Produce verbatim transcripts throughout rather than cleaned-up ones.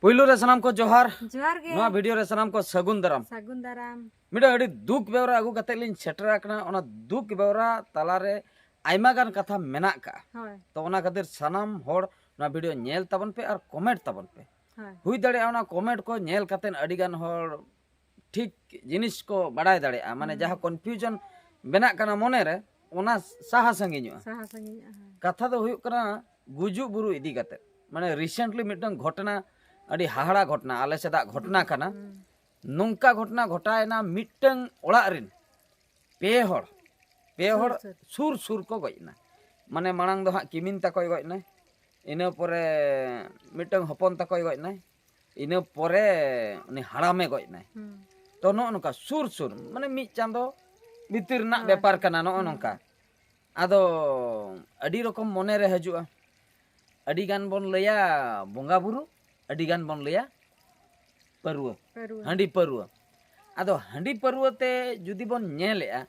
ᱯᱩᱭᱞᱩ ᱨᱮ ᱥᱟᱱᱟᱢ ᱠᱚ ᱡᱚᱦᱟᱨ᱾ ᱡᱚᱦᱟᱨ ᱜᱮ᱾ ᱱᱚᱣᱟ ᱵᱷᱤᱰᱤᱭᱳ ᱨᱮ ᱥᱟᱱᱟᱢ ᱠᱚ ᱥᱟᱹᱜᱩᱱ ᱫᱟᱨᱟᱢ᱾ ᱥᱟᱹᱜᱩᱱ ᱫᱟᱨᱟᱢ᱾ ᱢᱤᱫᱴᱟᱝ ᱟᱹᱰᱤ ᱫᱩᱠ ᱵᱮᱣᱨᱟ ᱟᱹᱜᱩ ᱠᱟᱛᱮ ᱞᱤᱧ ᱥᱮᱴᱮᱨ ᱟᱠᱟᱱᱟ᱾ ᱚᱱᱟ ᱫᱩᱠ ᱵᱮᱣᱨᱟ ᱛᱟᱞᱟᱨᱮ ᱟᱭᱢᱟ ᱜᱟᱱ ᱠᱟᱛᱷᱟ ᱢᱮᱱᱟᱜ ᱠᱟᱜᱼᱟ᱾ ᱦᱳᱭ᱾ ᱛᱚ ᱚᱱᱟ ᱠᱷᱟᱹᱛᱤᱨ ᱥᱟᱱᱟᱢ ᱦᱚᱲ ᱱᱚᱣᱟ ᱵᱷᱤᱰᱤᱭᱳ ᱧᱮᱞ ᱛᱟᱵᱚᱱ ᱯᱮ ᱟᱨ ᱠᱚᱢᱮᱱᱴ ᱛᱟᱵᱚᱱ ᱯᱮ᱾ ᱦᱳᱭ᱾ ᱦᱩᱭ ᱫᱟᱲᱮᱭᱟᱜᱼᱟ ᱚᱱᱟ ᱠᱚᱢᱮᱱᱴ ᱠᱚ ᱧᱮᱞ ᱠᱟᱛᱮ ᱟᱹᱰᱤ ᱜᱟᱱ ᱦᱚᱲ ᱴᱷᱤᱠ ᱡᱤᱱᱤᱥ ᱠᱚ ᱵᱟᱲᱟᱭ ᱫᱟᱲᱮᱭᱟᱜᱼᱟ, ᱢᱟᱱᱮ ᱦᱩᱸ᱾ ᱡᱟᱦᱟᱸ ᱠᱚᱱᱯᱷᱤᱭᱩᱡᱚᱱ ᱵᱮᱱᱟᱜ ᱠᱟᱱᱟ ᱢᱚᱱᱮᱨᱮ, ᱚᱱᱟ ᱥᱟᱦᱟ ᱥᱟᱺᱜᱤᱧᱚᱜᱼᱟ᱾ ᱥᱟᱦᱟ ᱥᱟᱺᱜᱤᱧᱚᱜᱼᱟ᱾ ᱦᱳᱭ᱾ ᱠᱟᱛᱷᱟ ᱫᱚ ᱦᱩᱭᱩᱜ ᱠᱟᱱᱟ ᱜᱩᱡᱩᱜ ᱵᱩᱨᱩ ᱤᱫᱤ ᱠᱟᱛᱮ, ᱢᱟᱱᱮ ᱨᱤᱥᱮᱱᱴᱞᱤ ᱢᱤᱫᱴᱟᱝ ᱜᱷᱚᱴᱚᱱᱟ ᱟᱹᱰᱤ ᱦᱟᱦᱟᱲᱟ ᱜᱷᱚᱴᱚᱱᱟ, ᱟᱞᱮ ᱥᱮᱫᱟᱜ ᱜᱷᱚᱴᱚᱱᱟ ᱠᱟᱱᱟ᱾ ᱦᱩᱸ᱾ ᱱᱚᱝᱠᱟ ᱜᱷᱚᱴᱚᱱᱟ ᱜᱷᱚᱴᱟᱣᱮᱱᱟ, ᱢᱤᱫᱴᱟᱝ ᱚᱲᱟᱜ ᱨᱮᱱ ᱯᱮ ᱦᱚᱲ, ᱯᱮ ᱥᱩᱨ ᱦᱚᱲ ᱥᱩᱨ᱾ ᱥᱩᱨ ᱥᱩᱨ ᱠᱚ ᱜᱚᱡ ᱮᱱᱟ᱾ ᱢᱟᱱᱮ ᱢᱟᱲᱟᱝ ᱫᱚ ᱦᱟᱸᱜ ᱠᱤᱢᱤᱱ ᱛᱟᱠᱚᱭ ᱜᱚᱡ ᱮᱱᱟᱭ, ᱤᱱᱟᱹ ᱯᱚᱨᱮ ᱢᱤᱫᱴᱟᱝ ᱦᱚᱯᱚᱱ ᱛᱟᱠᱚᱭ ᱜᱚᱡ ᱮᱱᱟᱭ, ᱤᱱᱟᱹ ᱯᱚᱨᱮ ᱩᱱᱤ ᱦᱟᱲᱟᱢᱮ ᱜᱚᱡ ᱮᱱᱟᱭ᱾ ᱦᱩᱸ᱾ ᱛᱚ ᱱᱚᱜᱼᱚ ᱱᱚᱝᱠᱟ ᱥᱩᱨ ᱥᱩᱨ, ᱢᱟᱱᱮ ᱢᱤᱫ ᱪᱟᱸᱫᱚ ᱵᱷᱤᱛᱤᱨ ᱨᱮᱱᱟᱜ ᱦᱳᱭ᱾ ᱵᱮᱯᱟᱨ ᱠᱟᱱᱟ ᱱᱚᱜᱼᱚ ᱦᱩᱸ᱾ ᱱᱚᱝᱠᱟ᱾ ᱟᱫᱚ ᱟᱹᱰᱤ ᱨᱚᱠᱚᱢ ᱢᱚᱱᱮᱨᱮ ᱦᱤᱡᱩᱜᱼᱟ᱾ ᱟᱹᱰᱤ ᱜᱟᱱ ᱵᱚᱱ ᱞᱟᱹᱭᱟ ᱵᱚᱸᱜᱟ ᱵᱩᱨᱩ, ᱟᱹᱰᱤ ᱜᱟᱱ ᱵᱚᱱ ᱞᱟᱹᱭᱟ ᱯᱟᱹᱨᱣᱟᱹ, ᱯᱟᱹᱨᱣᱟᱹ᱾ ᱦᱟᱺᱰᱤ ᱯᱟᱹᱨᱣᱟᱹ᱾ ᱟᱫᱚ ᱦᱟᱺᱰᱤ ᱯᱟᱹᱨᱣᱟᱹ ᱛᱮ ᱡᱩᱫᱤ ᱵᱚᱱ ᱧᱮᱞᱮᱜᱼᱟ,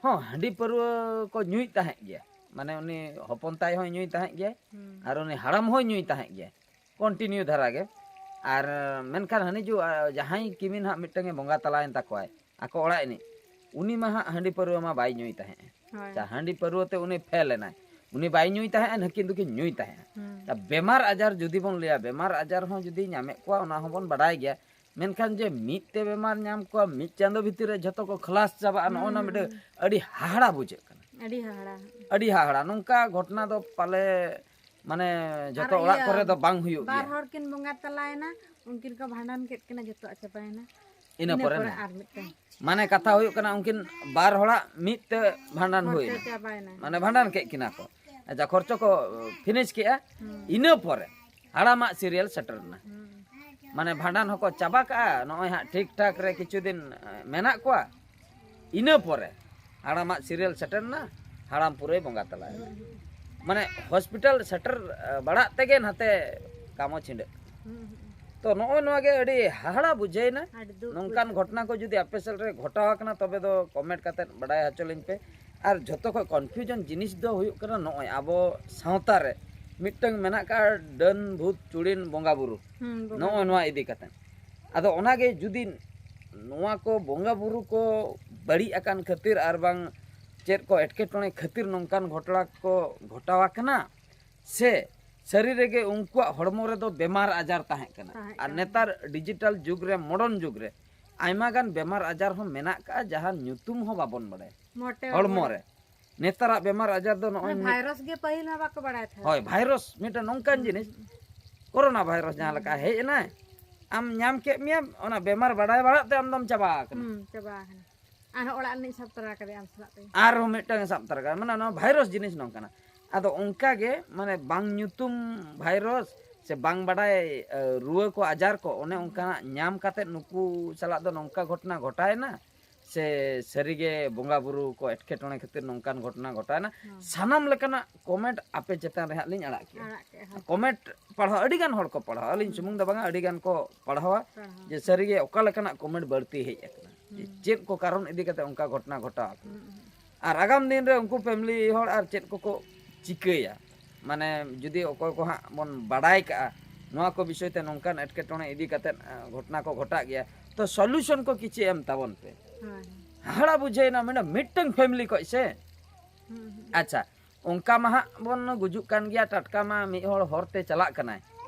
ᱦᱚᱸ, ᱦᱟᱺᱰᱤ ᱯᱟᱹᱨᱣᱟᱹ ᱠᱚ ᱧᱩᱭ ᱛᱟᱦᱮᱸᱫ ᱜᱮᱭᱟ᱾ ᱢᱟᱱᱮ ᱩᱱᱤ ᱦᱚᱯᱚᱱ ᱛᱟᱭ ᱦᱚᱸᱭ ᱧᱩᱭ ᱛᱟᱦᱮᱸᱫ ᱜᱮᱭᱟ, ᱦᱩᱸ᱾ ᱟᱨ ᱩᱱᱤ ᱦᱟᱲᱟᱢ ᱦᱚᱸᱭ ᱧᱩᱭ ᱛᱟᱦᱮᱸᱫ ᱜᱮᱭᱟ, ᱠᱚᱱᱴᱤᱱᱤᱭᱩ ᱫᱷᱟᱨᱟ ᱜᱮ᱾ ᱟᱨ ᱢᱮᱱᱠᱷᱟᱱ ᱦᱟᱹᱱᱤ ᱡᱚ ᱡᱟᱦᱟᱸᱭ ᱠᱤᱢᱤᱱ ᱦᱟᱸᱜ ᱢᱤᱫᱴᱟᱝ ᱮ ᱵᱚᱸᱜᱟ ᱛᱟᱞᱟᱭᱮᱱ ᱛᱟᱠᱚᱣᱟᱭ ᱟᱠᱚ ᱚᱲᱟᱜ ᱨᱤᱱᱤᱡ, ᱩᱱᱤ ᱢᱟ ᱦᱟᱸᱜ ᱦᱟᱺᱰᱤ ᱯᱟᱹᱨᱣᱟᱹ ᱢᱟ ᱵᱟᱭ ᱧᱩᱭ ᱛᱟᱦᱮᱸᱫ᱾ ᱦᱳᱭ᱾ ᱟᱪᱪᱷᱟ, ᱦᱟᱺᱰᱤ ᱯᱟᱹᱨᱣᱟᱹ ᱛᱮ ᱩᱱᱤ ᱯᱷᱮᱞ ᱮᱱᱟᱭ, ᱩᱱᱤ ᱵᱟᱭ ᱧᱩᱭ ᱛᱟᱦᱮᱸᱫ, ᱱᱩᱠᱤᱱ ᱫᱚᱠᱤᱱ ᱧᱩᱭ ᱛᱟᱦᱮᱸᱫ᱾ ᱦᱩᱸ᱾ ᱛᱟ ᱵᱮᱢᱟᱨ ᱟᱡᱟᱨ ᱡᱩᱫᱤ ᱵᱚᱱ ᱞᱟᱹᱭᱟ, ᱵᱮᱢᱟᱨ ᱟᱡᱟᱨ ᱦᱚᱸ ᱡᱩᱫᱤ ᱧᱟᱢᱮᱫ ᱠᱚᱣᱟ, ᱚᱱᱟ ᱦᱚᱸᱵᱚᱱ ᱵᱟᱰᱟᱭ ᱜᱮᱭᱟ᱾ ᱢᱮᱱᱠᱷᱟᱱ ᱡᱮ ᱢᱤᱫ ᱛᱮ ᱵᱮᱢᱟᱨ ᱧᱟᱢ ᱠᱚᱣᱟ, ᱢᱤᱫ ᱪᱟᱸᱫᱚ ᱵᱷᱤᱛᱤᱨ ᱨᱮ ᱡᱷᱚᱛᱚ ᱠᱚ ᱠᱷᱟᱞᱟᱥ ᱪᱟᱵᱟᱜᱼᱟ, ᱱᱚᱜᱼᱚ ᱱᱟ ᱦᱩᱸ, ᱢᱤᱫᱴᱟᱝ ᱦᱩᱸ᱾ ᱟᱹᱰᱤ ᱦᱟᱦᱟᱲᱟ ᱵᱩᱡᱷᱟᱹᱜ ᱠᱟᱱᱟ᱾ ᱟᱹᱰᱤ ᱦᱟᱦᱟᱲᱟ᱾ ᱟᱹᱰᱤ ᱦᱟᱦᱟᱲᱟ᱾ ᱱᱚᱝᱠᱟ ᱜᱷᱚᱴᱚᱱᱟ ᱫᱚ ᱯᱟᱞᱮ ᱢᱟᱱᱮ ᱡᱷᱚᱛᱚ ᱟᱨ ᱚᱲᱟᱜ ᱤᱭᱟᱹ, ᱠᱚᱨᱮ ᱫᱚ ᱵᱟᱝ ᱦᱩᱭᱩᱜ ᱵᱟᱨ ᱜᱮᱭᱟ᱾ ᱦᱚᱲ ᱠᱤᱱ ᱵᱚᱸᱜᱟ ᱛᱟᱞᱟᱭᱮᱱᱟ, ᱩᱱᱠᱤᱱ ᱠᱚ ᱵᱷᱟᱸᱰᱟᱱ ᱠᱮᱫ ᱠᱤᱱᱟ, ᱡᱷᱚᱛᱚᱣᱟᱜ ᱪᱟᱵᱟᱭᱮᱱᱟ᱾ ᱤᱱᱟᱹ ᱤᱱᱟᱹ ᱯᱚᱨᱮ ᱯᱚᱨᱮ ᱱᱟ᱾ ᱟᱨ ᱢᱤᱫᱴᱟᱝ᱾ ᱢᱟᱱᱮ ᱠᱟᱛᱷᱟ ᱦᱩᱭᱩᱜ ᱠᱟᱱᱟ, ᱩᱱᱠᱤᱱ ᱵᱟᱨ ᱦᱚᱲᱟᱜ ᱢᱤᱫ ᱛᱮ ᱵᱷᱟᱸᱰᱟᱱ ᱠᱷᱚᱨᱪᱟ ᱦᱩᱭᱱᱟ, ᱪᱟᱵᱟᱭᱮᱱᱟ᱾ ᱢᱟᱱᱮ ᱵᱷᱟᱸᱰᱟᱱ ᱠᱮᱫ ᱠᱤᱱᱟ ᱠᱚ, ᱟᱪᱪᱷᱟ, ᱠᱷᱚᱨᱪᱟ ᱠᱚ ᱯᱷᱤᱱᱤᱥ ᱠᱮᱜᱼᱟ᱾ ᱦᱩᱸ᱾ ᱤᱱᱟᱹ ᱯᱚᱨᱮ ᱦᱟᱲᱟᱢᱟᱜ ᱥᱤᱨᱤᱭᱟᱞ ᱥᱮᱴᱮᱨ ᱮᱱᱟ᱾ ᱦᱩᱸ᱾ ᱢᱟᱱᱮ ᱵᱷᱟᱸᱰᱟᱱ ᱦᱚᱸᱠᱚ ᱪᱟᱵᱟ ᱠᱟᱜᱼᱟ, ᱱᱚᱜᱼᱚᱭ ᱦᱟᱸᱜ ᱴᱷᱤᱠ ᱴᱷᱟᱠ ᱨᱮ ᱠᱤᱪᱷᱩ ᱫᱤᱱ ᱮ, ᱢᱮᱱᱟᱜ ᱠᱚᱣᱟ᱾ ᱤᱱᱟᱹ ᱯᱚᱨᱮ ᱦᱟᱲᱟᱢᱟᱜ ᱥᱤᱨᱤᱭᱟᱞ ᱥᱮᱴᱮᱨ ᱮᱱᱟ, ᱦᱟᱲᱟᱢ ᱯᱩᱨᱟᱹᱭ ᱵᱚᱸᱜᱟ ᱛᱟᱞᱟᱭᱮᱱᱟ᱾ ᱢᱟᱱᱮ ᱦᱚᱥᱯᱤᱴᱟᱞ ᱥᱮᱴᱮᱨ ᱮ, ᱵᱟᱲᱟᱜ ᱛᱮᱜᱮ ᱱᱟᱛᱮ ᱠᱟᱢᱚ ᱪᱷᱤᱸᱰᱟᱹᱜ᱾ ᱦᱩᱸ, ᱦᱩᱸ᱾ ᱛᱚ ᱱᱚᱜᱼᱚᱭ ᱱᱚᱣᱟ ᱜᱮ ᱟᱹᱰᱤ ᱦᱟᱦᱟᱲᱟ ᱵᱩᱡᱷᱟᱹᱣᱮᱱᱟ᱾ ᱟᱹᱰᱤ ᱫᱩᱠ ᱱᱚᱝᱠᱟᱱ ᱵᱩᱡᱷᱟᱹᱜ ᱜᱷᱚᱴᱚᱱᱟ ᱠᱚ ᱡᱩᱫᱤ ᱟᱯᱮ ᱥᱮᱫ ᱨᱮ ᱜᱷᱚᱴᱟᱣ ᱟᱠᱟᱱᱟ, ᱛᱚᱵᱮ ᱫᱚ ᱠᱚᱢᱮᱱᱴ ᱠᱟᱛᱮ ᱵᱟᱰᱟᱭ ᱦᱚᱪᱚ ᱞᱤᱧ ᱯᱮ᱾ ᱟᱨ ᱡᱷᱚᱛᱚ ᱠᱷᱚᱱ ᱠᱚᱱᱯᱷᱤᱭᱩᱡᱚᱱ ᱡᱤᱱᱤᱥ ᱫᱚ ᱦᱩᱭᱩᱜ ᱠᱟᱱᱟ, ᱱᱚᱜᱼᱚᱭ ᱟᱵᱚ ᱥᱟᱶᱛᱟ ᱨᱮ ᱢᱤᱫᱴᱟᱝ ᱢᱮᱱᱟᱜ ᱟᱠᱟᱫ ᱰᱟᱹᱱ ᱵᱷᱩᱛ ᱪᱩᱲᱤᱱ ᱵᱚᱸᱜᱟ ᱵᱩᱨᱩ᱾ ᱦᱩᱸ, ᱵᱚᱸᱜᱟ ᱱᱚᱜᱼᱚᱭ ᱵᱩᱨᱩ᱾ ᱱᱚᱣᱟ ᱤᱫᱤ ᱠᱟᱛᱮ᱾ ᱟᱫᱚ ᱚᱱᱟᱜᱮ ᱡᱩᱫᱤ ᱱᱚᱣᱟ ᱠᱚ ᱵᱚᱸᱜᱟ ᱵᱩᱨᱩ ᱠᱚ ᱵᱟᱹᱲᱤᱡ ᱟᱠᱟᱱ ᱠᱷᱟᱹᱛᱤᱨ ᱟᱨ ᱵᱟᱝ ᱪᱮᱫ ᱠᱚ ᱮᱴᱠᱮᱴᱚᱬᱮ ᱠᱷᱟᱹᱛᱤᱨ ᱱᱚᱝᱠᱟᱱ ᱜᱷᱚᱴᱚᱱᱟ ᱠᱚ ᱜᱷᱚᱴᱟᱣ ᱟᱠᱟᱱᱟ, ᱥᱮ ᱥᱟᱹᱨᱤ ᱨᱮᱜᱮ ᱩᱱᱠᱩᱣᱟᱜ ᱦᱚᱲᱢᱚ ᱨᱮᱫᱚ ᱵᱮᱢᱟᱨ ᱟᱡᱟᱨ ᱛᱟᱦᱮᱸ ᱠᱟᱱᱟ? ᱛᱟᱦᱮᱸ ᱟᱨ ᱠᱟᱱᱟ᱾ ᱱᱮᱛᱟᱨ ᱰᱤᱡᱤᱴᱟᱞ ᱡᱩᱜᱽ ᱨᱮ, ᱢᱚᱰᱟᱨᱱ ᱡᱩᱜᱽ ᱨᱮ ᱟᱭᱢᱟ ᱜᱟᱱ ᱵᱮᱢᱟᱨ ᱟᱡᱟᱨ ᱦᱚᱸ ᱢᱮᱱᱟᱜ ᱟᱠᱟᱫᱼᱟ, ᱡᱟᱦᱟᱱ ᱧᱩᱛᱩᱢ ᱦᱚᱸ ᱵᱟᱵᱚᱱ ᱵᱟᱲᱟᱭᱟ᱾ ᱢᱚᱴᱮ ᱦᱚᱲᱢᱚ ᱵᱟᱵᱚᱱ᱾ ᱨᱮ ᱱᱮᱛᱟᱨᱟᱜ ᱵᱮᱢᱟᱨ ᱟᱡᱟᱨ ᱫᱚ ᱱᱚᱜᱼᱚᱭ ᱢᱟᱱᱮ ᱢᱤᱫ ᱵᱷᱟᱭᱨᱟᱥ ᱜᱮ ᱯᱟᱹᱦᱤᱞ ᱢᱟ ᱵᱟᱠᱚ ᱵᱟᱲᱟᱭ ᱛᱟᱦᱮᱸᱫ᱾ ᱦᱳᱭ, ᱵᱷᱟᱭᱨᱟᱥ ᱢᱤᱫᱴᱮᱱ ᱱᱚᱝᱠᱟᱱ ᱦᱩᱸ, ᱡᱤᱱᱤᱥ, ᱦᱩᱸ᱾ ᱠᱳᱨᱳᱱᱟ ᱵᱷᱟᱭᱨᱟᱥ ᱡᱟᱦᱟᱸ ᱦᱩᱸ, ᱞᱮᱠᱟ ᱦᱩᱸ᱾ ᱦᱮᱡ ᱮᱱᱟᱭ, ᱟᱢ ᱧᱟᱢ ᱠᱮᱫ ᱢᱮᱭᱟ, ᱚᱱᱟ ᱵᱮᱢᱟᱨ ᱵᱟᱲᱟᱭ ᱵᱟᱲᱟᱜ ᱛᱮ ᱟᱢ ᱫᱚᱢ ᱪᱟᱵᱟ ᱟᱠᱟᱱᱟ᱾ ᱦᱩᱸ, ᱪᱟᱵᱟ ᱟᱠᱟᱱᱟ᱾ ᱟᱨᱦᱚᱸ ᱚᱲᱟᱜ ᱨᱤᱱᱤᱡ ᱥᱟᱵ ᱛᱚᱨᱟ ᱠᱟᱫᱮᱭᱟ ᱟᱢ ᱥᱟᱞᱟᱜ ᱛᱮᱜᱮ᱾ ᱟᱨᱦᱚᱸ ᱢᱤᱫᱴᱟᱝ ᱮ ᱥᱟᱵ ᱛᱚᱨᱟ ᱠᱟᱫᱟ᱾ ᱢᱟᱱᱮ ᱱᱚᱣᱟ ᱵᱷᱟᱭᱨᱟᱥ ᱡᱤᱱᱤᱥ ᱱᱚᱝᱠᱟᱱᱟ᱾ ᱟᱫᱚ ᱚᱱᱠᱟ ᱜᱮ, ᱢᱟᱱᱮ, ᱵᱟᱝ ᱧᱩᱛᱩᱢ ᱵᱷᱟᱭᱨᱟᱥ ᱥᱮ ᱵᱟᱝ ᱵᱟᱰᱟᱭ, ᱮ, ᱨᱩᱣᱟᱹ ᱠᱚ, ᱟᱡᱟᱨ ᱠᱚ, ᱚᱱᱮ ᱚᱱᱠᱟᱱᱟᱜ ᱧᱟᱢ ᱠᱟᱛᱮ ᱱᱩᱠᱩ ᱥᱟᱞᱟᱜ ᱫᱚ ᱱᱚᱝᱠᱟ ᱜᱷᱚᱴᱚᱱᱟ ᱜᱷᱚᱴᱟᱣᱮᱱᱟ, ᱥᱮ ᱥᱟᱹᱨᱤᱜᱮ ᱵᱚᱸᱜᱟ ᱵᱩᱨᱩ ᱠᱚ ᱮᱴᱠᱮᱴᱚᱬᱮ ᱠᱷᱟᱹᱛᱤᱨ ᱱᱚᱝᱠᱟᱱ ᱜᱷᱚᱴᱚᱱᱟ ᱜᱷᱚᱴᱟᱣᱮᱱᱟ? ᱦᱮᱸ᱾ ᱥᱟᱱᱟᱢ ᱞᱮᱠᱟᱱᱟᱜ ᱠᱚᱢᱮᱱᱴ ᱟᱯᱮ ᱪᱮᱛᱟᱱ ᱨᱮ ᱦᱟᱸᱜ ᱞᱤᱧ ᱟᱲᱟᱜ ᱠᱮᱜᱼᱟ᱾ ᱦᱮᱸ᱾ ᱠᱚᱢᱮᱱᱴ ᱯᱟᱲᱦᱟᱣ ᱟᱹᱰᱤ ᱜᱟᱱ ᱦᱚᱲ ᱠᱚ ᱯᱟᱲᱦᱟᱣᱟ, ᱟᱹᱞᱤᱧ ᱦᱩᱸ᱾ ᱥᱩᱢᱩᱝ ᱫᱚ ᱵᱟᱝᱟ, ᱟᱹᱰᱤ ᱜᱟᱱ ᱠᱚ ᱯᱟᱲᱦᱟᱣᱟ᱾ ᱯᱟᱲᱦᱟᱣᱟ᱾ ᱡᱮ ᱥᱟᱹᱨᱤᱜᱮ ᱚᱠᱟ ᱞᱮᱠᱟᱱᱟᱜ ᱠᱚᱢᱮᱱᱴ ᱵᱟᱹᱲᱛᱤ ᱦᱮᱡ ᱟᱠᱟᱱᱟ, ᱡᱮ ᱦᱩᱸ᱾ ᱪᱮᱫ ᱠᱚ ᱠᱟᱨᱚᱱ ᱤᱫᱤ ᱠᱟᱛᱮ ᱚᱱᱠᱟ ᱜᱷᱚᱴᱚᱱᱟ ᱜᱷᱚᱴᱟᱣ ᱟᱠᱟᱱᱟ᱾ ᱦᱩᱸ, ᱦᱩᱸ᱾ ᱟᱨ ᱟᱜᱟᱢ ᱫᱤᱱ ᱨᱮ ᱩᱱᱠᱩ ᱯᱷᱮᱢᱤᱞᱤ ᱦᱚᱲ ᱟᱨ ᱪᱮᱫ ᱠᱚᱠᱚ ᱪᱤᱠᱟᱹᱭᱟ, ᱢᱟᱱᱮ, ᱡᱩᱫᱤ ᱚᱠᱚᱭ ᱠᱚ ᱦᱟᱸᱜ ᱵᱚᱱ ᱵᱟᱰᱟᱭ ᱠᱟᱜᱼᱟ ᱱᱚᱣᱟ ᱠᱚ ᱵᱤᱥᱚᱭ ᱛᱮ, ᱱᱚᱝᱠᱟᱱ ᱮᱴᱠᱮᱴᱚᱬᱮ ᱤᱫᱤ ᱠᱟᱛᱮ, ᱮ, ᱜᱷᱚᱴᱚᱱᱟ ᱠᱚ ᱜᱷᱚᱴᱟᱜ ᱜᱮᱭᱟ, ᱛᱚ ᱥᱚᱞᱩᱥᱚᱱ ᱠᱚ ᱠᱤᱪᱷᱩ ᱮᱢ ᱛᱟᱵᱚᱱ ᱯᱮ᱾ ᱦᱳᱭ, ᱦᱳᱭ᱾ ᱦᱟᱦᱟᱲᱟ ᱵᱩᱡᱷᱟᱹᱣᱮᱱᱟ, ᱢᱮᱱᱟ ᱢᱤᱫᱴᱟᱝ ᱯᱷᱮᱢᱤᱞᱤ ᱠᱷᱚᱡ ᱥᱮ᱾ ᱦᱩᱸ, ᱦᱩᱸ᱾ ᱟᱪᱪᱷᱟ, ᱚᱱᱠᱟ ᱢᱟ ᱦᱟᱸᱜ ᱵᱚᱱ ᱜᱩᱡᱩᱜ ᱠᱟᱱ ᱜᱮᱭᱟ, ᱴᱟᱴᱠᱟ ᱢᱟ ᱢᱤᱫ ᱦᱚᱲ ᱦᱚᱨ ᱛᱮ ᱪᱟᱞᱟᱜ ᱠᱟᱱᱟᱭ,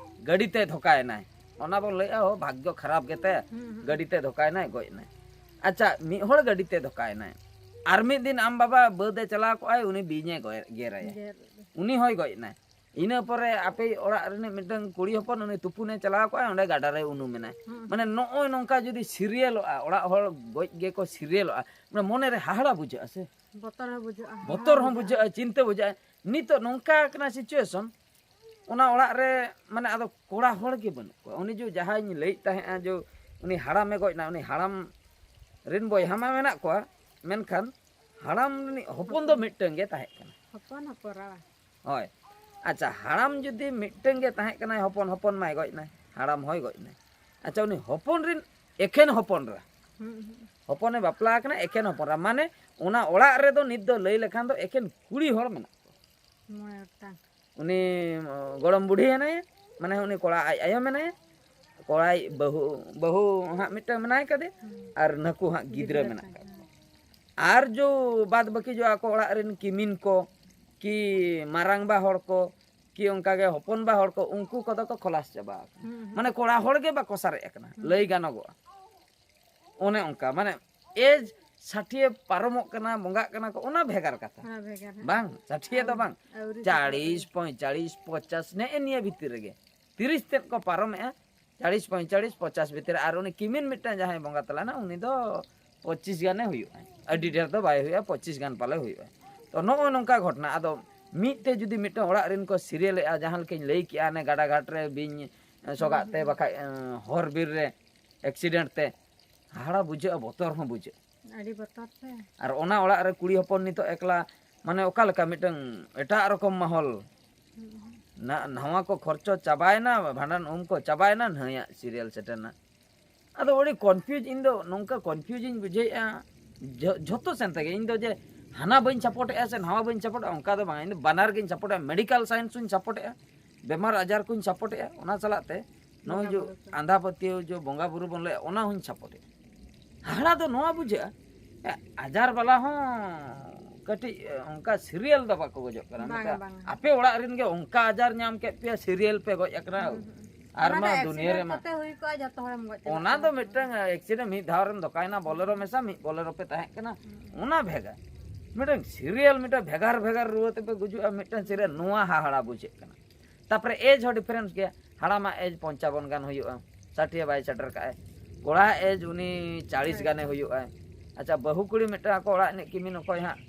ᱜᱟᱹᱰᱤ ᱛᱮ ᱫᱷᱚᱠᱟᱭᱮᱱᱟᱭ, ᱚᱱᱟ ᱵᱚᱱ ᱞᱟᱹᱭᱮᱜᱼᱟ, ᱦᱳ, ᱵᱷᱟᱜᱽᱭᱚ ᱠᱷᱟᱨᱟᱯ ᱜᱮᱛᱟᱭᱟ, ᱦᱩᱸ, ᱦᱩᱸ᱾ ᱜᱟᱹᱰᱤ ᱛᱮ ᱫᱷᱚᱠᱟᱭᱮᱱᱟᱭ, ᱜᱚᱡ ᱮᱱᱟᱭ᱾ ᱟᱪᱪᱷᱟ, ᱢᱤᱫ ᱦᱚᱲ ᱜᱟᱹᱰᱤ ᱛᱮ ᱫᱷᱚᱠᱟᱭᱮᱱᱟᱭ, ᱟᱨ ᱢᱤᱫ ᱫᱤᱱ ᱟᱢ ᱵᱟᱵᱟ ᱵᱟᱹᱫ ᱮ ᱪᱟᱞᱟᱣ ᱠᱚᱜᱼᱟᱭ, ᱩᱱᱤ ᱵᱤᱧ ᱮ ᱜᱚᱭ-, ᱜᱮᱨᱟᱭᱟ, ᱜᱮᱨ᱾ ᱩᱱᱤ ᱦᱚᱸᱭ ᱜᱚᱡ ᱮᱱᱟᱭ᱾ ᱤᱱᱟᱹ ᱯᱚᱨᱮ ᱟᱯᱮ ᱚᱲᱟᱜ ᱨᱤᱱᱤᱡ ᱢᱤᱫᱴᱟᱝ ᱠᱩᱲᱤ ᱦᱚᱯᱚᱱ, ᱩᱱᱤ ᱛᱩᱯᱩᱱᱮ ᱪᱟᱞᱟᱣ ᱠᱚᱜᱼᱟᱭ, ᱚᱸᱰᱮ ᱜᱟᱰᱟ ᱨᱮᱭ ᱩᱱᱩᱢ ᱮᱱᱟᱭ᱾ ᱦᱩᱸ᱾ ᱢᱟᱱᱮ, ᱱᱚᱜᱼᱚᱭ ᱱᱚᱝᱠᱟ ᱡᱩᱫᱤ ᱥᱤᱨᱤᱭᱟᱞᱚᱜᱼᱟ, ᱚᱲᱟᱜ ᱦᱚᱲ ᱜᱚᱡ ᱜᱮᱠᱚ ᱥᱤᱨᱤᱭᱟᱞᱚᱜᱼᱟ, ᱢᱟᱱᱮ, ᱢᱚᱱᱮ ᱨᱮ ᱦᱟᱦᱟᱲᱟ ᱵᱩᱡᱷᱟᱹᱜᱼᱟ ᱥᱮ? ᱵᱚᱛᱚᱨ ᱦᱚᱸ ᱵᱩᱡᱷᱟᱹᱜᱼᱟ, ᱵᱚᱛᱚᱨ ᱦᱟᱦᱟᱲᱟ ᱦᱚᱸ ᱵᱩᱡᱷᱟᱹᱜᱼᱟ᱾ ᱵᱩᱡᱷᱟᱹᱜᱼᱟ, ᱪᱤᱱᱛᱟᱹ ᱵᱩᱡᱷᱟᱹᱜᱼᱟ᱾ ᱱᱤᱛᱚᱜ ᱱᱚᱝᱠᱟ ᱠᱟᱱᱟ situation, ᱚᱱᱟ ᱚᱲᱟᱜ ᱨᱮ, ᱢᱟᱱᱮ, ᱟᱫᱚ ᱠᱚᱲᱟ ᱦᱚᱲ ᱜᱮ ᱵᱟᱹᱱᱩᱜ ᱠᱚᱣᱟ᱾ ᱩᱱᱤ ᱡᱚ ᱡᱟᱦᱟᱸᱧ ᱞᱟᱹᱭᱮᱫ ᱛᱟᱦᱮᱸᱜᱼᱟ, ᱡᱚ ᱩᱱᱤ ᱦᱟᱲᱟᱢᱮ ᱜᱚᱡ ᱮᱱᱟ, ᱩᱱᱤ ᱦᱟᱲᱟᱢ ᱨᱮᱱ ᱵᱚᱭᱦᱟ ᱢᱟ ᱢᱮᱱᱟᱜ ᱠᱚᱣᱟ, ᱢᱮᱱᱠᱷᱟᱱ ᱦᱟᱲᱟᱢ ᱨᱤᱱᱤᱡ ᱦᱚᱯᱚᱱ ᱫᱚ ᱦᱚᱯᱚᱱ᱾ ᱢᱤᱫᱴᱟᱝ ᱜᱮ ᱛᱟᱦᱮᱸ ᱠᱟᱱᱟ᱾ ᱦᱚᱯᱚᱱ ᱦᱚᱯᱚᱱ ᱨᱟᱣᱟ᱾ ᱦᱳᱭ᱾ ᱟᱪᱪᱷᱟ, ᱦᱟᱲᱟᱢ ᱡᱩᱫᱤ ᱢᱤᱫᱴᱟᱝ ᱜᱮ ᱛᱟᱦᱮᱸ ᱠᱟᱱᱟᱭ, ᱦᱚᱯᱚᱱ, ᱦᱚᱯᱚᱱ ᱢᱟᱭ ᱜᱚᱡ ᱮᱱᱟᱭ, ᱦᱟᱲᱟᱢ ᱦᱚᱸᱭ ᱜᱚᱡ ᱮᱱᱟᱭ᱾ ᱟᱪᱪᱷᱟ, ᱩᱱᱤ ᱦᱚᱯᱚᱱ ᱨᱤᱱ ᱮᱠᱷᱮᱱ ᱦᱚᱯᱚᱱ ᱮᱨᱟ᱾ ᱦᱩᱸ, ᱦᱩᱸ᱾ ᱦᱚᱯᱚᱱᱮ ᱵᱟᱯᱞᱟ ᱟᱠᱟᱱᱟ, ᱮᱠᱷᱮᱱ ᱦᱚᱯᱚᱱ ᱮᱨᱟ᱾ ᱢᱟᱱᱮ, ᱚᱱᱟ ᱚᱲᱟᱜ ᱨᱮᱫᱚ ᱱᱤᱛ ᱫᱚ ᱞᱟᱹᱭ ᱞᱮᱠᱷᱟᱱ ᱫᱚ ᱮᱠᱷᱮᱱ ᱠᱩᱲᱤ ᱦᱚᱲ ᱢᱮᱱᱟᱜ ᱠᱚᱣᱟ᱾ ᱢᱚᱬᱮ ᱜᱚᱴᱟᱝ᱾ ᱩᱱᱤ ᱜᱚᱲᱚᱢ ᱵᱩᱰᱷᱤ ᱮᱱᱟᱭ, ᱢᱟᱱᱮ ᱩᱱᱤ ᱠᱚᱲᱟ ᱟᱡ ᱟᱭᱳ ᱢᱮᱱᱟᱭᱟ, ᱠᱚᱲᱟᱭ ᱵᱟᱹᱦᱩ, ᱵᱟᱹᱦᱩ ᱦᱟᱸᱜ ᱢᱤᱫᱴᱟᱝ ᱢᱮᱱᱟᱭ ᱠᱟᱫᱮ, ᱟᱨ ᱱᱟᱹᱠᱩ ᱦᱟᱸᱜ ᱜᱤᱫᱽᱨᱟᱹ ᱢᱮᱱᱟᱜ ᱠᱟᱫᱮ᱾ ᱟᱨ ᱡᱚ ᱵᱟᱫ ᱵᱟᱹᱠᱤ ᱡᱚ ᱟᱠᱚ ᱚᱲᱟᱜ ᱨᱮᱱ ᱠᱤᱢᱤᱱ ᱠᱚ, ᱠᱤ ᱢᱟᱨᱟᱝᱵᱟ ᱦᱚᱲ ᱠᱚ, ᱠᱤ ᱚᱱᱠᱟᱜᱮ ᱦᱚᱯᱚᱱᱵᱟ ᱦᱚᱲ ᱠᱚ, ᱩᱱᱠᱩ ᱠᱚᱫᱚ ᱠᱚ ᱠᱷᱚᱞᱟᱥ ᱪᱟᱵᱟ ᱟᱠᱟᱱᱟ᱾ ᱢᱟᱱᱮ ᱠᱚᱲᱟ ᱦᱚᱲ ᱜᱮ ᱵᱟᱠᱚ ᱥᱟᱨᱮᱡ ᱟᱠᱟᱱᱟ, ᱞᱟᱹᱭ ᱜᱟᱱᱚᱜᱚᱜᱼᱟ᱾ ᱚᱱᱮ ᱚᱱᱠᱟ, ᱢᱟᱱᱮ ᱮᱡᱽ ᱥᱟᱴᱷᱤᱭᱮ ᱯᱟᱨᱚᱢᱚᱜ ᱠᱟᱱᱟ, ᱵᱚᱸᱜᱟᱜ ᱠᱟᱱᱟ ᱠᱚ, ᱚᱱᱟ ᱵᱷᱮᱜᱟᱨ ᱠᱟᱛᱷᱟ᱾ ᱚᱱᱟ ᱵᱷᱮᱜᱟᱨ, ᱦᱮᱸ᱾ ᱵᱟᱝ, ᱥᱟᱴᱷᱤᱭᱮ ᱫᱚ ᱵᱟᱝ, ᱟᱹᱣᱨᱤ ᱪᱟᱹᱞᱤᱥ, ᱯᱚᱸᱭᱛᱟᱞᱤᱥ, ᱯᱚᱧᱪᱟᱥ, ᱱᱮᱜᱼᱮ ᱱᱤᱭᱟᱹ ᱵᱷᱤᱛᱤᱨ ᱨᱮᱜᱮ᱾ ᱛᱤᱨᱤᱥ ᱛᱮᱫ ᱠᱚ ᱯᱟᱨᱚᱢᱮᱜᱼᱟ, ᱪᱟᱹᱞᱤᱥ, ᱯᱚᱸᱭᱛᱟᱞᱤᱥ, ᱯᱚᱧᱪᱟᱥ ᱵᱷᱤᱛᱤᱨ ᱨᱮ᱾ ᱟᱨ ᱩᱱᱤ ᱠᱤᱢᱤᱱ ᱢᱤᱫᱴᱟᱝ ᱡᱟᱦᱟᱸᱭ ᱵᱚᱸᱜᱟ ᱛᱟᱞᱟᱭᱮᱱᱟ, ᱩᱱᱤ ᱫᱚ ᱯᱚᱸᱪᱤᱥ ᱜᱟᱱᱮ ᱦᱩᱭᱩᱜᱼᱟ, ᱟᱹᱰᱤ ᱰᱷᱮᱨ ᱫᱚ ᱵᱟᱭ ᱦᱩᱭᱩᱜᱼᱟ, ᱯᱚᱸᱪᱤᱥ ᱜᱟᱱ ᱯᱟᱞᱮ ᱦᱩᱭᱩᱜᱼᱟ᱾ ᱛᱚ, ᱱᱚᱜᱼᱚᱭ ᱱᱚᱝᱠᱟ ᱜᱷᱚᱴᱚᱱᱟ᱾ ᱟᱫᱚ ᱢᱤᱫ ᱛᱮ ᱡᱩᱫᱤ ᱢᱤᱫᱴᱟᱝ ᱚᱲᱟᱜ ᱨᱮᱱ ᱠᱚ ᱥᱤᱨᱤᱭᱟᱞᱮᱜᱼᱟ, ᱡᱟᱦᱟᱸ ᱞᱮᱠᱟᱧ ᱞᱟᱹᱭ ᱠᱮᱜᱼᱟ, ᱚᱱᱮ ᱜᱟᱰᱟ ᱜᱷᱟᱴ ᱨᱮ ᱵᱤᱧ ᱥᱚᱜᱟᱜ ᱛᱮ, ᱵᱟᱠᱷᱟᱡ ᱮᱸ, ᱦᱚᱨ ᱵᱤᱨ ᱨᱮ ᱮᱠᱥᱤᱰᱮᱱᱴ ᱛᱮ, ᱦᱟᱦᱟᱲᱟ ᱵᱩᱡᱷᱟᱹᱜᱼᱟ, ᱵᱚᱛᱚᱨ ᱦᱚᱸ ᱵᱩᱡᱷᱟᱹᱜᱼᱟ᱾ ᱟᱹᱰᱤ ᱵᱚᱛᱚᱨ ᱛᱮ᱾ ᱟᱨ ᱚᱱᱟ ᱚᱲᱟᱜ ᱨᱮ ᱠᱩᱲᱤ ᱦᱚᱯᱚᱱ ᱱᱤᱛᱚᱜ ᱮᱠᱞᱟ, ᱢᱟᱱᱮ ᱚᱠᱟ ᱞᱮᱠᱟ ᱢᱤᱫᱴᱟᱝ ᱮᱴᱟᱜ ᱨᱚᱠᱚᱢ ᱢᱟᱦᱚᱞ᱾ ᱱᱟ-, ᱱᱟᱣᱟ ᱠᱚ ᱠᱷᱚᱨᱪᱚ ᱪᱟᱵᱟᱭᱮᱱᱟ, ᱵᱷᱟᱸᱰᱟᱱ ᱩᱢ ᱠᱚ ᱪᱟᱵᱟᱭᱮᱱᱟ, ᱱᱟᱹᱭᱟᱜ ᱥᱤᱨᱤᱭᱟᱞ ᱥᱮᱴᱮᱨᱱᱟ᱾ ᱟᱫᱚ ᱟᱹᱰᱤ ᱠᱚᱱᱯᱷᱤᱭᱩᱡᱽ, ᱤᱧ ᱫᱚ ᱱᱚᱝᱠᱟ ᱠᱚᱱᱯᱷᱤᱭᱩᱡᱽ ᱤᱧ ᱵᱩᱡᱷᱟᱹᱣᱮᱫᱼᱟ, ᱡᱷᱚ-, ᱡᱷᱚᱛᱚ ᱥᱮᱱ ᱛᱮᱜᱮ᱾ ᱤᱧ ᱫᱚ ᱡᱮ ᱦᱟᱱᱟ ᱵᱟᱹᱧ ᱥᱟᱯᱳᱨᱴᱮᱜᱼᱟ ᱥᱮ ᱱᱟᱣᱟ ᱵᱟᱹᱧ ᱥᱟᱯᱳᱨᱴᱮᱜᱼᱟ, ᱚᱱᱠᱟ ᱫᱚ ᱵᱟᱝ᱾ ᱤᱧ ᱫᱚ ᱵᱟᱱᱟᱨ ᱜᱤᱧ ᱥᱟᱯᱳᱨᱴᱮᱜᱼᱟ, ᱢᱮᱰᱤᱠᱟᱞ ᱥᱟᱭᱮᱱᱥ ᱦᱚᱸᱧ ᱥᱟᱯᱳᱨᱴᱮᱜᱼᱟ, ᱵᱮᱢᱟᱨ ᱟᱡᱟᱨ ᱠᱚᱧ ᱥᱟᱯᱳᱨᱴᱮᱜᱼᱟ, ᱚᱱᱟ ᱥᱟᱞᱟᱜ ᱛᱮ ᱱᱚᱜᱼᱚᱭ ᱵᱚᱸᱜᱟ ᱡᱮ ᱵᱩᱨᱩ ᱠᱚ᱾ ᱟᱸᱫᱷᱟ ᱯᱟᱹᱛᱭᱟᱹᱣ ᱡᱮ ᱵᱚᱸᱜᱟ ᱵᱩᱨᱩ ᱵᱚᱱ ᱞᱟᱹᱭᱟ, ᱚᱱᱟ ᱦᱚᱸᱧ ᱥᱟᱯᱳᱨᱴᱮᱜᱼᱟ᱾ ᱦᱟᱦᱟᱲᱟ ᱫᱚ ᱱᱚᱣᱟ ᱵᱩᱡᱷᱟᱹᱜᱼᱟ, ᱮ, ᱟᱡᱟᱨ ᱵᱟᱞᱟ ᱦᱚᱸ ᱠᱟᱹᱴᱤᱡ, ᱮ, ᱚᱱᱠᱟ ᱥᱤᱨᱤᱭᱟᱞ ᱫᱚ ᱵᱟᱠᱚ ᱜᱚᱡᱚᱜ ᱠᱟᱱᱟ᱾ ᱵᱟᱝᱟ, ᱢᱮᱛᱟ-, ᱵᱟᱝᱟ᱾ ᱟᱯᱮ ᱚᱲᱟᱜ ᱨᱮᱱ ᱜᱮ ᱚᱱᱠᱟ ᱟᱡᱟᱨ ᱧᱟᱢ ᱠᱮᱫ ᱯᱮᱭᱟ, ᱥᱤᱨᱤᱭᱟᱞ ᱯᱮ ᱜᱚᱡ ᱟᱠᱟᱱᱟ᱾ ᱦᱩᱸ, ᱦᱩᱸ᱾ ᱟᱨ ᱚᱱᱟ ᱢᱟ ᱫᱚ ᱫᱩᱱᱤᱭᱟᱹ ᱨᱮ accident ᱢᱟ ᱠᱚᱛᱮ ᱦᱩᱭ ᱠᱚᱜᱼᱟ, ᱡᱚᱛᱚ ᱦᱚᱲᱮᱢ ᱜᱚᱡ ᱪᱟᱵᱟ ᱚᱱᱟ ᱫᱚ ᱠᱚᱜᱼᱟ᱾ ᱢᱤᱫᱴᱟᱝ accident, ᱢᱤᱫ ᱫᱷᱟᱣ ᱨᱮᱢ ᱫᱚᱠᱟᱭᱮᱱᱟ, ᱵᱚᱞᱮᱨᱳ ᱢᱮᱥᱟ, ᱢᱤᱫ ᱵᱚᱞᱮᱨᱳ ᱯᱮ ᱛᱟᱦᱮᱸ ᱠᱟᱱᱟ, ᱦᱩᱸ᱾ ᱚᱱᱟ ᱵᱷᱮᱜᱟᱨ᱾ ᱢᱤᱫᱴᱟᱝ ᱥᱤᱨᱤᱭᱟᱞ, ᱢᱤᱫᱴᱟᱝ ᱵᱷᱮᱜᱟᱨ ᱵᱷᱮᱜᱟᱨ ᱨᱩᱣᱟᱹ ᱛᱮᱯᱮ ᱜᱩᱡᱩᱜᱼᱟ, ᱢᱤᱫᱴᱟᱝ ᱥᱤᱨᱤᱭᱟᱞ, ᱱᱚᱣᱟ ᱦᱟᱦᱟᱲᱟ ᱵᱩᱡᱷᱟᱹᱜ ᱠᱟᱱᱟ᱾ ᱛᱟᱯᱚᱨᱮ ᱮᱡᱽ ᱦᱚᱸ ᱰᱤᱯᱷᱟᱨᱮᱱᱥ ᱜᱮᱭᱟ᱾ ᱦᱟᱲᱟᱢᱟᱜ ᱮᱡᱽ ᱯᱚᱧᱪᱟᱵᱚᱱ ᱜᱟᱱ ᱦᱩᱭᱩᱜᱼᱟ, ᱥᱟᱴᱷᱤᱭᱟᱹ ᱵᱟᱭ ᱥᱮᱴᱮᱨ ᱠᱟᱜᱼᱟᱭ᱾ ᱠᱚᱲᱟ ᱮᱡᱽ ᱩᱱᱤ ᱪᱟᱲᱤᱥ ᱜᱟᱱᱮ ᱦᱩᱭᱩᱜᱼᱟᱭ᱾ ᱟᱪᱪᱷᱟ, ᱵᱟᱹᱦᱩ ᱠᱩᱲᱤ ᱢᱤᱫᱴᱟᱝ ᱟᱠᱚ ᱚᱲᱟᱜ ᱨᱤᱱᱤᱡ ᱠᱤᱢᱤᱱ ᱚᱠᱚᱭ ᱦᱟᱸᱜ,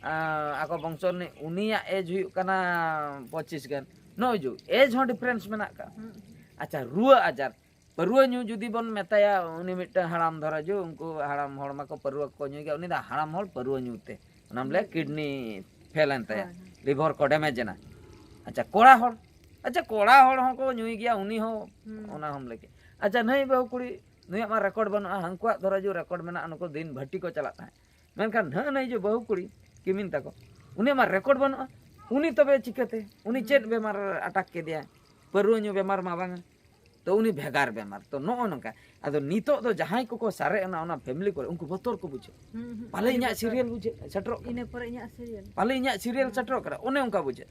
ᱟᱸ, ᱟᱠᱚ ᱵᱚᱝᱥᱚ ᱨᱤᱱᱤᱡ, ᱩᱱᱤᱭᱟᱜ ᱮᱡᱽ ᱦᱩᱭᱩᱜ ᱠᱟᱱᱟ ᱯᱚᱸᱪᱤᱥ ᱜᱟᱱ᱾ ᱱᱚᱜᱼᱚᱭ ᱡᱮ ᱮᱡᱽ ᱦᱚᱸ ᱰᱤᱯᱷᱟᱨᱮᱱᱥ ᱢᱮᱱᱟᱜ ᱠᱟᱜᱼᱟ᱾ ᱦᱩᱸ᱾ ᱟᱪᱪᱷᱟ, ᱨᱩᱣᱟᱹ ᱟᱡᱟᱨ, ᱯᱟᱹᱨᱩᱣᱟᱹ ᱧᱩ ᱡᱩᱫᱤ ᱵᱚᱱ ᱢᱮᱛᱟᱭᱟ, ᱩᱱᱤ ᱢᱤᱫᱴᱟᱝ ᱦᱟᱲᱟᱢ, ᱫᱷᱚᱨᱟ ᱡᱮ ᱩᱱᱠᱩ ᱦᱟᱲᱟᱢ ᱦᱚᱲ ᱢᱟᱠᱚ ᱯᱟᱹᱨᱩᱣᱟᱹ ᱠᱚᱠᱚ ᱧᱩᱭ ᱜᱮᱭᱟ, ᱩᱱᱤ ᱫᱚ ᱦᱟᱲᱟᱢ ᱦᱚᱲ ᱯᱟᱹᱨᱩᱣᱟᱹ ᱧᱩ ᱛᱮ, ᱚᱱᱟᱢ ᱞᱟᱹᱭᱟ ᱦᱩᱸ᱾ ᱠᱤᱰᱱᱤ ᱯᱷᱮᱞ ᱮᱱ ᱛᱟᱭᱟ, ᱦᱳᱭ, ᱦᱳᱭ᱾ ᱞᱤᱵᱷᱟᱨ ᱠᱚ ᱰᱮᱢᱮᱡᱽ ᱮᱱᱟ᱾ ᱟᱪᱪᱷᱟ, ᱠᱚᱲᱟ ᱦᱚᱲ, ᱟᱪᱪᱷᱟ, ᱠᱚᱲᱟ ᱦᱚᱲ ᱦᱚᱸᱠᱚ ᱧᱩᱭ ᱜᱮᱭᱟ, ᱩᱱᱤ ᱦᱚᱸ ᱦᱩᱸ᱾ ᱚᱱᱟ ᱦᱚᱸᱢ ᱞᱟᱹᱭ ᱠᱮᱫ᱾ ᱟᱪᱪᱷᱟ, ᱱᱩᱭ ᱵᱟᱹᱦᱩ ᱠᱩᱲᱤ, ᱱᱩᱭᱟᱜ ᱢᱟ ᱨᱮᱠᱚᱨᱰ ᱵᱟᱹᱱᱩᱜᱼᱟ, ᱦᱟᱹᱱᱠᱩᱣᱟᱜ ᱫᱷᱚᱨᱟ ᱡᱮ ᱨᱮᱠᱚᱨᱰ ᱢᱮᱱᱟᱜᱼᱟ, ᱱᱩᱠᱩ ᱫᱤᱱ ᱵᱷᱟᱹᱴᱤ ᱠᱚ ᱪᱟᱞᱟᱜ ᱛᱟᱦᱮᱸᱫ᱾ ᱢᱮᱱᱠᱷᱟᱱ ᱱᱟᱹᱜ ᱱᱟᱹᱭ ᱡᱮ ᱵᱟᱹᱦᱩ ᱠᱩᱲᱤ ᱠᱤᱢᱤᱱ ᱛᱟᱠᱚ, ᱩᱱᱤᱭᱟᱜ ᱢᱟ ᱨᱮᱠᱚᱨᱰ ᱵᱟᱹᱱᱩᱜᱼᱟ, ᱩᱱᱤ ᱛᱚᱵᱮ ᱪᱤᱠᱟᱹᱛᱮ? ᱩᱱᱤ ᱪᱮᱫ ᱵᱮᱢᱟᱨ ᱟᱴᱟᱠ ᱠᱮᱫᱮᱭᱟ? ᱯᱟᱹᱨᱣᱟᱹ ᱧᱩ ᱵᱮᱢᱟᱨ ᱢᱟ ᱵᱟᱝᱟ᱾ ᱛᱚ ᱩᱱᱤ ᱵᱷᱮᱜᱟᱨ ᱵᱮᱢᱟᱨ᱾ ᱛᱚ ᱱᱚᱜᱼᱚ ᱱᱚᱝᱠᱟ᱾ ᱟᱫᱚ ᱱᱤᱛᱚᱜ ᱫᱚ ᱡᱟᱦᱟᱸᱭ ᱠᱚᱠᱚ ᱥᱟᱨᱮᱡ ᱮᱱᱟ ᱚᱱᱟ ᱯᱷᱮᱢᱤᱞᱤ ᱠᱚᱨᱮ, ᱩᱱᱠᱩ ᱵᱚᱛᱚᱨ ᱠᱚ ᱵᱩᱡᱷᱟᱹᱣ᱾ ᱯᱟᱞᱮ ᱤᱧᱟᱹᱜ ᱥᱤᱨᱤᱭᱟᱞ ᱵᱩᱡᱷᱟᱹᱜ ᱥᱮᱴᱮᱨᱚᱜ ᱠᱟᱱᱟ᱾ ᱤᱱᱟᱹ ᱯᱚᱨᱮ ᱤᱧᱟᱹᱜ ᱥᱤᱨᱤᱭᱟᱞ᱾ ᱯᱟᱞᱮ ᱤᱧᱟᱹᱜ ᱥᱤᱨᱤᱭᱟᱞ ᱥᱮᱴᱮᱨᱚᱜ ᱠᱟᱱᱟ, ᱚᱱᱮ ᱚᱱᱠᱟ ᱵᱩᱡᱷᱟᱹᱜ᱾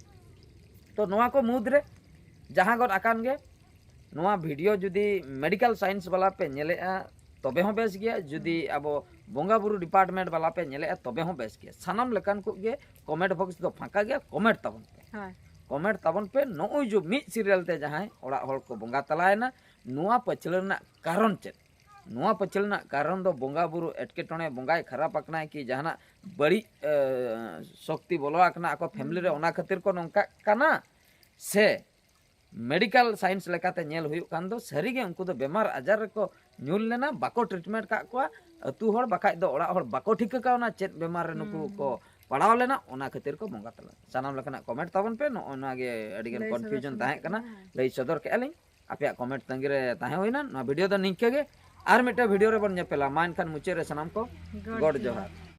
ᱛᱚ ᱱᱚᱣᱟ ᱠᱚ ᱢᱩᱫᱽᱨᱮ ᱡᱟᱦᱟᱸ ᱜᱚᱫ ᱟᱠᱟᱱ ᱜᱮ, ᱱᱚᱣᱟ ᱵᱷᱤᱰᱤᱭᱳ ᱡᱩᱫᱤ ᱢᱮᱰᱤᱠᱮᱞ ᱥᱟᱭᱮᱱᱥ ᱵᱟᱞᱟ ᱯᱮ ᱧᱮᱞᱮᱜᱼᱟ, ᱛᱚᱵᱮ ᱦᱚᱸ ᱵᱮᱥ ᱜᱮᱭᱟ᱾ ᱡᱩᱫᱤ ᱟᱵᱚ ᱵᱚᱸᱜᱟ ᱵᱩᱨᱩ ᱰᱤᱯᱟᱨᱴᱢᱮᱱᱴ ᱵᱟᱞᱟ ᱯᱮ ᱧᱮᱞᱮᱜᱼᱟ, ᱛᱚᱵᱮ ᱦᱚᱸ ᱵᱮᱥ ᱜᱮᱭᱟ᱾ ᱥᱟᱱᱟᱢ ᱞᱮᱠᱟᱱ ᱠᱚ ᱜᱮ ᱠᱚᱢᱮᱱᱴ ᱵᱚᱠᱥ ᱫᱚ ᱯᱷᱟᱸᱠᱟ ᱜᱮᱭᱟ, ᱠᱚᱢᱮᱱᱴ ᱛᱟᱵᱚᱱ ᱯᱮ᱾ ᱦᱳᱭ᱾ ᱠᱚᱢᱮᱱᱴ ᱛᱟᱵᱚᱱ ᱯᱮ, ᱱᱚᱜᱼᱚᱭ ᱡᱮ ᱢᱤᱫ ᱥᱤᱨᱤᱭᱟᱞ ᱛᱮ ᱡᱟᱦᱟᱸᱭ ᱚᱲᱟᱜ ᱦᱚᱲ ᱠᱚ ᱵᱚᱸᱜᱟ ᱛᱟᱞᱟᱭᱮᱱᱟ, ᱱᱚᱣᱟ ᱯᱟᱹᱪᱷᱞᱟᱹ ᱨᱮᱱᱟᱜ ᱠᱟᱨᱚᱱ ᱪᱮᱫ? ᱱᱚᱣᱟ ᱯᱟᱹᱪᱷᱞᱟᱹ ᱨᱮᱱᱟᱜ ᱠᱟᱨᱚᱱ ᱫᱚ ᱵᱚᱸᱜᱟ ᱵᱩᱨᱩ ᱮᱴᱠᱮᱴᱚᱬᱮ, ᱵᱚᱸᱜᱟᱭ ᱠᱷᱟᱨᱟᱯ ᱟᱠᱟᱱᱟᱭ ᱠᱤ ᱡᱟᱦᱟᱱᱟᱜ ᱵᱟᱹᱲᱤᱡ ᱮ, ᱥᱚᱠᱛᱤ ᱵᱚᱞᱚ ᱟᱠᱟᱱᱟ ᱟᱠᱚ ᱯᱷᱮᱢᱤᱞᱤ ᱨᱮ, ᱚᱱᱟ ᱠᱷᱟᱹᱛᱤᱨ ᱠᱚ ᱱᱚᱝᱠᱟᱜ ᱠᱟᱱᱟ? ᱥᱮ ᱢᱮᱰᱤᱠᱮᱞ ᱥᱟᱭᱮᱱᱥ ᱞᱮᱠᱟᱛᱮ ᱧᱮᱞ ᱦᱩᱭᱩᱜ ᱠᱷᱟᱱ ᱫᱚ ᱥᱟᱹᱨᱤᱜᱮ ᱩᱱᱠᱩ ᱫᱚ ᱵᱮᱢᱟᱨ ᱟᱡᱟᱨ ᱨᱮᱠᱚ ᱧᱩᱨ ᱞᱮᱱᱟ, ᱵᱟᱠᱚ ᱴᱨᱤᱴᱢᱮᱱᱴ ᱠᱟᱜ ᱠᱚᱣᱟ ᱟᱹᱛᱩ ᱦᱚᱲ, ᱵᱟᱠᱷᱟᱡ ᱫᱚ ᱚᱲᱟᱜ ᱦᱚᱲ ᱵᱟᱠᱚ ᱴᱷᱤᱠᱟᱹ ᱠᱟᱣᱱᱟ ᱪᱮᱫ ᱵᱮᱢᱟᱨ ᱨᱮ ᱱᱩᱠᱩ ᱠᱚ ᱯᱟᱲᱟᱣ ᱞᱮᱱᱟ, ᱚᱱᱟ ᱠᱷᱟᱹᱛᱤᱨ ᱠᱚ ᱵᱚᱸᱜᱟ ᱛᱟᱞᱟ᱾ ᱥᱟᱱᱟᱢ ᱞᱮᱠᱟᱱᱟᱜ ᱠᱚᱢᱮᱱᱴ ᱛᱟᱵᱚᱱ ᱯᱮ᱾ ᱱᱚᱜᱼᱚ ᱱᱚᱣᱟ ᱜᱮ ᱟᱹᱰᱤᱜᱟᱱ ᱞᱟᱹᱭ ᱥᱚᱫᱚᱨ ᱠᱚᱱᱯᱷᱤᱭᱩᱡᱚᱱ ᱥᱟᱱᱟ ᱛᱟᱦᱮᱸ ᱠᱟᱱᱟ, ᱠᱟᱱᱟ᱾ ᱞᱟᱹᱭ ᱥᱚᱫᱚᱨ ᱠᱮᱜᱼᱟ ᱞᱤᱧ᱾ ᱟᱯᱮᱭᱟᱜ ᱠᱚᱢᱮᱱᱴ ᱛᱟᱺᱜᱤ ᱨᱮ ᱛᱟᱦᱮᱸ ᱦᱩᱭᱱᱟ᱾ ᱱᱚᱣᱟ ᱵᱷᱤᱰᱤᱭᱳ ᱫᱚ ᱱᱤᱝᱠᱟᱹ ᱜᱮ, ᱟᱨ ᱢᱤᱫᱴᱮᱱ ᱵᱷᱤᱰᱤᱭᱳ ᱨᱮᱵᱚᱱ ᱧᱮᱯᱮᱞᱟ᱾ ᱢᱟ ᱮᱱᱠᱷᱟᱱ ᱢᱩᱪᱟᱹᱫ ᱨᱮ ᱥᱟᱱᱟᱢ ᱠᱚ ᱜᱚᱰ ᱜᱚᱰ ᱡᱚᱦᱟᱨ᱾ ᱡᱚᱦᱟᱨ᱾